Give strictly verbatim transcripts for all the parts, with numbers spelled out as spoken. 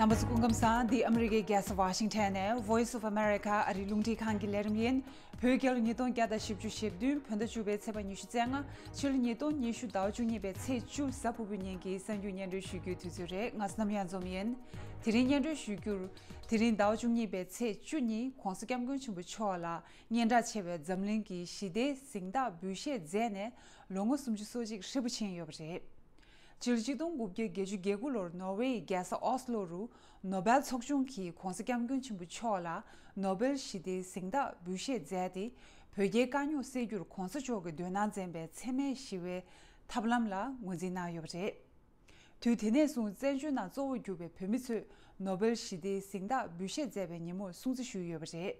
རྣམ་པ་ཚོ་སྐུ་ཁམས་བཟང་། འདི་ཨ་མི་རི་ཀའི་རྒྱལ་ས་ཝ་ཤིང་ཊོན་ནས་Voice of America ཨ་རིའི་རླུང་འཕྲིན་ཁང་གི་ལས་རིམ་ཡིན། བོད་རྒྱལ་ལོ་ཉིས་སྟོང་བརྒྱ་དང་བཞི་བཅུ་ཞེ་བདུན་བོད་ཟླ་བཅུ་པའི་ཚེས་པ་ཉི་ཤུ་རྩ་ལྔ། ཕྱི་ལོ་ཉིས་སྟོང་ཉི་ཤུ་ཟླ་བ་བཅུ་གཉིས་པའི་ཚེས་བཅུ་གཟའ་ཕུར་བུའི་ཉིན་གྱི་གསར་འགྱུར་སྙན་སྒྲོན་ཞུ་རྒྱུའི་དུས་ཚོད་རེད། ང་བསོད་ནམས་གཡང་འཛོམས་ཡིན། དེ་རིང་སྙན་སྒྲོན་ཞུ་རྒྱུར། དེ་རིང་ཟླ་བ་བཅུ་གཉིས་པའི་ཚེས་བཅུ་ཉིན་༸གོང་ས་༸སྐྱབས་མགོན་ཆེན་པོ་མཆོག་ལ་སྙན་གྲགས་ཆེ་བའི་འཛམ་གླིང་གི་ཞི་བདེའི་གཟེངས་རྟགས་འབུལ་བཞེས་མཛད་ནས་ལོ་ངོ་སུམ་ཅུ་སོ་གཅིག་ཧྲིལ་པོ་ཕྱིན་ཡོད་པ་རེད། ཕྱི་ལོ་ཆིག་སྟོང་དགུ་བརྒྱ་བརྒྱད་ཅུ་གྱ་དགུ་ལོར་ནོར་ཝེ་ཡི་རྒྱལ་ས་ཨོ་སི་ལོ་རུ་ནོ་བེལ་ཚོགས་ཆུང་གིས་༸གོང་ས་༸སྐྱབས་མགོན་ཆེན་པོ་མཆོག་ལ་ནོ་བེལ་ཞི་བདེའི་གཟེངས་རྟགས་འབུལ་བཞེས་མཛད་དེ། བོད་རྒྱའི་དཀའ་རྙོག་སེལ་རྒྱུར་༸གོང་ས་མཆོག་གིས་དོན་དང་འཛིན་པའི་འཚེ་མེད་ཞི་བའི་ཐབས་ལམ་ལ་ངོས་འཛིན་གནང་ཡོད་པ་རེད། དུས་དེ་ནས་བཟུང་བཙན་བྱོལ་ནང་གཙོ་བོར་གྱུར་པའི་བོད་མི་ཚོས་ནོ་བེལ་ཞི་བདེའི་གཟེངས་རྟགས་འབུལ་བཞེས་མཛད་པའི་ཉིན་མོར་སྲུང་བརྩི་ཞུས་ཡོད་པ་རེད།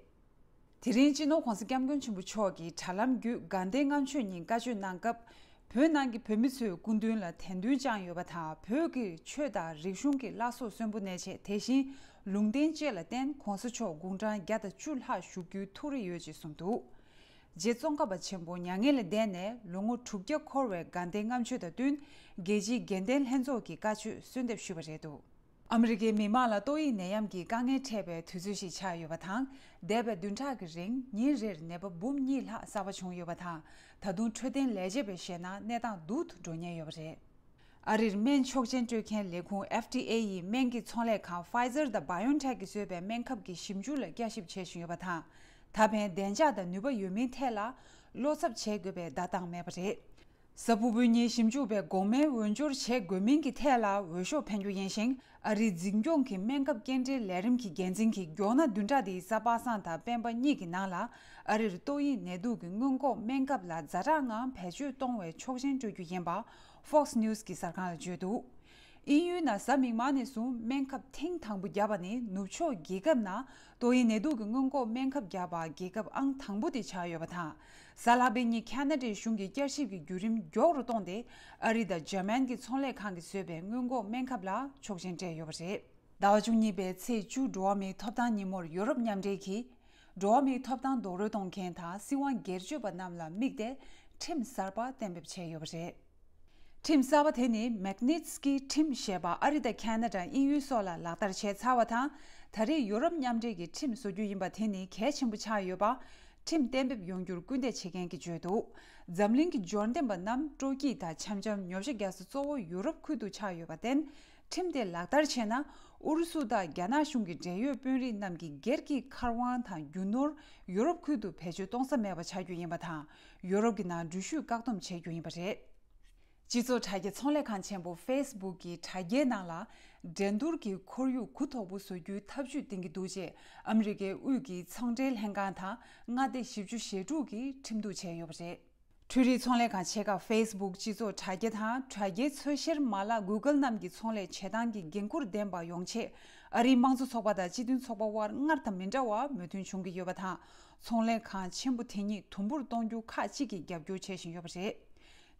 དེ་རིང་སྤྱི་ནོར་༸གོང་ས་༸སྐྱབས་མགོན་ཆེན་པོ་མཆོག་གིས་དྲ་ལམ་བརྒྱུད་དགའ་ལྡན་ལྔ་མཆོད་ཉིན་བཀའ་ཆོས་གནང་སྐབས། བོད་ནང་གི་བོད་མི་ཚོའི་སྐུ་མདུན་ལ་དད་འདུན་བཅངས་ཡོད་པ་དང་། བོད་ཀྱི་ཆོས་དང་རིག་གཞུང་གི་བླ་སྲོག་གསོན་པོ་གནས་ཆེད། དེ་བཞིན་ལུང་བསྟན་བཅས་ལ་བརྟེན་༸གོང་ས་མཆོག་དགུང་གྲངས་བརྒྱ་དང་བཅུ་ལྷག་བཞུགས་རྒྱུའི་ཐུགས་རེ་ཡོད་ཅེས་གསུངས་འདུག་རྗེ་ཙོང་ཁ་པ་ཆེན་པོ་མྱ་ངན་ལས་འདས་ནས་ལོ་ངོ་དྲུག་བརྒྱ་འཁོར་བའི་དགའ་ལྡན་ལྔ་མཆོད་དང་བསྟུན། རྒྱལ་སྤྱིའི་དགེ་ལྡན་ལྷན་ཚོགས་ཀྱིས་བཀའ་ཆོས་གསོལ་འདེབས་ཞུས་པ་རེད་འདུག་ཨ་མི་རི་ཀའི་མི་མང་ལ་ཏོག་དབྱིབས་ནད་ཡམས་ཀྱི་དཀའ་ངལ་འཕྲད་པའི་དུས་ཚོད་ཞིག་ཆགས་ཡོད་པ་དང་། འདས་པའི་བདུན་ཕྲག་གི་རིང་ཉིན་རེར་ནད་པ་འབུམ་གཉིས་ལྷག་གསར་པ་བྱུང་ཡོད་པ་དང་། ད་དུང་འཕྲོད་བསྟེན་ལས་བྱེད་པས་བཤད་ན་གནས་སྟངས་སྡུག་ཏུ་འགྲོ་ཉེན་ཡོད་པ་རེད། ཨ་རིར་སྨན་ཆོག་མཆན་སྤྲོད་མཁན་ལས་ཁུངས་ཨེཕ་ཌི་ཨེ་ཡི་སྨན་གྱི་ཚོང་ལས་ཁང་Pfizer་དང་BioNTech་གིས་བཟོས་པའི་སྨན་ཁབ་ཀྱི་ཞིབ་འཇུག་ལ་བསྐྱར་ཞིབ་བྱེད་བཞིན་ཡོད་པ་དང་། ད་ཕན་བདེ་འཇགས་དང་ནུས་པ་ཡོད་མིན་ཐད་ལ་བློ་འཚབ་བྱེད་དགོས་པའི་བརྡ་བཏང་མེད་པ་རེད། གཟའ་ཕུར་བུའི་ཉིན་ཞིབ་འཇུག་པས་འགོག་སྨན་འོས་སྦྱོར་བྱེད་དགོས་མིན་གྱི་ཐད་ལ་འོས་ཤོག་འཕེན་རྒྱུ་ཡིན་ཞིང་། ཨ་རིའི་འཛིན་སྐྱོང་གི་སྨན་ཁབ་སྐྱེལ་འདྲེན་ལས་རིམ་གྱི་འགན་འཛིན་གྱིས་མགྱོགས་ན་བདུན་ཕྲག་འདིའི་གཟའ་པ་སངས་དང་སྤེན་པ་གཉིས་ཀྱི་ནང་ལ་ཨ་རིར་ཏོག་དབྱིབས་ནད་དུག་གི་སྔོན་འགོག་སྨན་ཁབ་ལ་ཛ་དྲག་ངང་བེད་སྤྱོད་གཏོང་བའི་ཆོག་མཆན་སྤྲོད་རྒྱུ་ཡིན་པ་Fox News་གི་གསར་ཁང་ལ་བརྗོད་འདུག་དབྱིན་ཡུལ་ནང་གཟའ་མིག་དམར་ནས་བཟུང་སྨན་ཁབ་ཐེངས་དང་པོ་བརྒྱབ་པ་ནི་ནུབ་ཕྱོགས་རྒྱལ་ཁབ་ནང་ཏོག་དབྱིབས་ནད་དུག་གི་སྔོན་འགོག་སྨན་ཁབ་བརྒྱབ་པ་རྒྱལ་ཁབ་ཨང་དང་པོ་དེ་ཆགས་ཡོད་པ་དང་། གཟའ་ལྷག་པའི་ཉིན་ཁ་ན་ཌའི་གཞུང་གིས་བསྐྱར་ཞིབ་ཀྱི་བརྒྱུད་རིམ་མགྱོགས་རུ་བཏོན་ཏེ། ཨ་རི་དང་འཇར་མན་གྱི་ཚོང་ལས་ཁང་གིས་བཟོས་པའི་སྔོན་འགོག་སྨན་ཁབ་ལ་ཆོག་མཆན་སྤྲད་ཡོད་པ་རེད། ཟླ་བ་བཅུ་གཉིས་པའི་ཚེས་བཅུ་འགྲོ་བ་མིའི་ཐོབ་ཐང་ཉིན་མོར་ཡོ་རོབ་མཉམ་འབྲེལ་གྱིས། འགྲོ་བ་མིའི་ཐོབ་ཐང་རྡོག་རོལ་གཏོང་མཁན་དང་སྲིད་དབང་སྒེར་གཅོད་པ་རྣམས་ལ་དམིགས་ཏེ་ཁྲིམས་གསར་པ་གཏན་འབེབས་བྱས་ཡོད་པ་རེད། ཁྲིམས་གསར་པ་དེ་ནི་Magnitsky་ཁྲིམས་ཞེས་པ་ཨ་རི་དང་ཁ་ན་ཌ། དབྱིན་ཡུལ་སོགས་ལ་ལག་བསྟར་བྱས་ཚར་བ་དང་། ད་རེས་ཡོ་རོབ་མཉམ་འབྲེལ་གྱིས་ཁྲིམས་བཟོ་རྒྱུ་ཡིན་པ་དེ་ནི་གལ་ཆེན་པོ་ཆགས་ཡོད་པ། ཁྲིམས་གཏན་འབེབས་ཡོང་རྒྱུར་སྐུལ་འདེད་བྱེད་མཁན་གྱིས་བརྗོད་འདུག་འཛམ་གླིང་གི་འབྱོར་ལྡན་པ་རྣམས་སྤྲོ་སྐྱིད་དང་འཆམ་འཆམ་ཉོ་ཆ་རྒྱག་ས་གཙོ་བོ་ཡོ་རོབ་ཁུལ་དུ་ཆགས་ཡོད་པར་བརྟེན། ཁྲིམས་དེ་ལག་བསྟར་བྱས་ན། ཨུ་རུ་སུ་དང་རྒྱ་ནག་གཞུང་གི་འབྲེལ་ཡོད་དཔོན་རིགས་རྣམས་ཀྱི་སྒེར་གྱི་མཁར་དབང་དང་རྒྱུ་ནོར་ཡོ་རོབ་ཁུལ་དུ་བེད་སྤྱོད་གཏོང་ས་མེད་པ་ཆགས་རྒྱུ་ཡིན་པ་དང་། ཡོ་རོབ་ཀྱི་ནང་འགྲུལ་བཞུད་བཀག་སྡོམ་བྱེད་རྒྱུ་ཡིན་པ་རེད། སྤྱི་ཚོགས་དྲ་རྒྱ་ཚོང་ལས་ཁང་ཆེན་པོ་Facebook་གིས་དྲ་རྒྱའི་ནང་ལ་འགྲན་བསྡུར་གྱི་ཁོར་ཡུག་གུ་དོག་པོ་བཟོ་རྒྱུའི་ཐབས་ཇུས་འདིང་གི་འདུག་ཅེས་ཨ་མི་རི་ཀའི་དབུས་ཀྱི་ཚོང་འབྲེལ་ལྷན་ཁང་དང་མངའ་སྡེ་བཞི་བཅུ་ཞེ་དྲུག་གིས་ཁྲིམས་གཏུག་བྱས་ཡོད་པ་རེད། འཕྲུལ་རིག་ཚོང་ལས་ཁང་ཆེ་ཁག་Facebook། སྤྱི་ཚོགས་དྲ་རྒྱ་དང་དྲ་རྒྱའི་འཚོལ་བཤེར་མ་ལག་Google་རྣམས་ཀྱི་ཚོང་ལས་བྱེད་སྟངས་ཀྱི་འགན་འཁུར་ལྡན་པ་ཡོང་ཆེད། ཨ་རིའི་དམངས་གཙོ་ཚོགས་པ་དང་སྤྱི་མཐུན་ཚོགས་པ་དབར་སྔར་དང་མི་འདྲ་བར་མོས་མཐུན་བྱུང་གི་ཡོད་པ་དང་། ཚོང་ལས་ཁང་ཆེན་པོ་དེ་ཉིད་དུམ་བུར་གཏོང་རྒྱུ་ཁག་ཅིག་གིས་རྒྱབ་སྐྱོར་བྱེད་བཞིན་ཡོད་པ་རེད།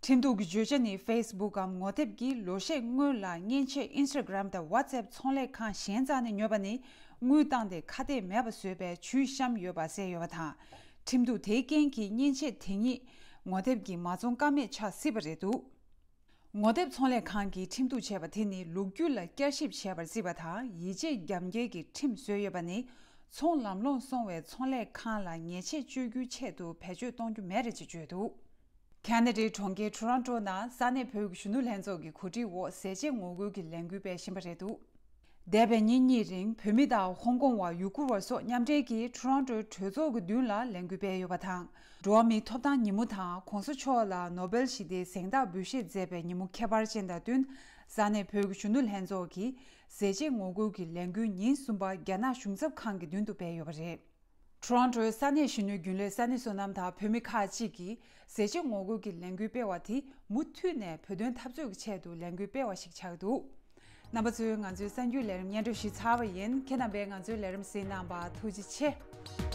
ཁྲིམས་གཏུག་གི་བརྗོད་བྱ་ནི་Facebook་གམ་ངོ་དེབ་ཀྱིས་ལོ་ཤས་སྔོན་ལ་མཉེན་ཆས་Instagram་དང་WhatsApp་ཚོང་ལས་ཁང་གཞན་རྩ་ནས་ཉོས་པ་ནི་དངུལ་བཏང་སྟེ་ཁ་གཏད་མེད་པ་བཟོས་པའི་ཇུས་བཤམས་ཡོད་པ་གསལ་ཡོད་པ་དང་། ཁྲིམས་གཏུག་དེའི་རྐྱེན་གྱིས་མཉེན་ཆས་དེ་ཉིད་ངོ་དེབ་ཀྱིས་མ་བཙོང་ཀ་མེད་ཆགས་སྲིད་པ་རེད་འདུག་ངོ་དེབ་ཚོང་ལས་ཁང་གིས་ཁྲིམས་གཏུག་བྱས་པ་དེ་ནི་ལོ་རྒྱུས་ལ་བསྐྱར་ཞིབ་བྱས་པར་བརྩིས་པ་དང་། ཡིད་ཆེས་རྒྱབ་འགལ་གྱི་ཁྲིམས་བཟོས་ཡོད་པ་ནི་ཚོང་ལམ་ལྷོང་སོང་བའི་ཚོང་ལས་ཁང་ལ་ཉེས་ཆད་གཅོད་རྒྱུའི་ཆེད་དུ་བེད་སྤྱོད་གཏོང་རྒྱུ་མེད་རེད་ཅེས་བརྗོད་འདུག་ཁ་ན་ཌའི་གྲོང་ཁྱེར་ཊོ་རོན་ཊོ་ནང་ས་གནས་བོད་ཀྱི་གཞོན་ནུ་ལྷན་ཚོགས་ཀྱི་གོ་སྒྲིག་འོག་ཟས་བཅད་ངོ་རྒོལ་གྱི་ལས་འགུལ་སྤེལ་བཞིན་པ་རེད་འདུག་འདས་པའི་ཉིན་གཉིས་རིང་བོད་མི་དང་ཧོང་ཀོང་བ་ཡུ་གུར་བ་སོགས་མཉམ་འབྲེལ་གྱིས་ཊོ་རོན་ཊོའི་གྲོས་ཚོགས་ཀྱི་མདུན་ལ་ལས་འགུལ་སྤེལ་ཡོད་པ་དང་། འགྲོ་བ་མིའི་ཐོབ་ཐང་ཉིན་མོ་དང་༸གོང་ས་མཆོག་ལ་ནོ་བེལ་ཞི་བདེའི་གཟེངས་རྟགས་འབུལ་བཞེས་མཛད་པའི་ཉིན་མོ་ཁྱད་པར་ཅན་དང་བསྟུན། ས་གནས་བོད་ཀྱི་གཞོན་ནུ་ལྷན་ཚོགས་ཀྱིས་ཟས་བཅད་ངོ་རྒོལ་གྱི་ལས་འགུལ་ཉིན་གསུམ་པ་རྒྱ་ནག་གཞུང་ཚབ་ཁང་གི་མདུན་དུ་སྤེལ་ཡོད་པ་རེད། ཊོ་རོན་ཊོའི་ས་གནས་གཞོན་ནུའི་རྒྱུན་ལས་ས་གནས་བསོད་ནམས་དང་བོད་མི་ཁག་ཅིག་གིས་ཟས་བཅད་ངོ་རྒོལ་གྱི་ལས་འགུལ་སྤེལ་བ་དེ་མུ་མཐུད་ནས་བོད་དོན་འཐབ་རྩོད་ཀྱི་ཆེད་དུ་ལས་འགུལ་སྤེལ་བ་ཞིག་ཆགས་འདུག་རྣམ་པ་ཚོས་ང་ཚོའི་གསར་འགྱུར་ལས་རིམ་སྙན་སྒྲོན་ཞུས་ཚར་བ་ཡིན། ཁྱེད་རྣམ་པས་ང་ཚོའི་ལས་རིམ་གཟིགས་གནང་བར་ཐུགས་རྗེ་ཆེ།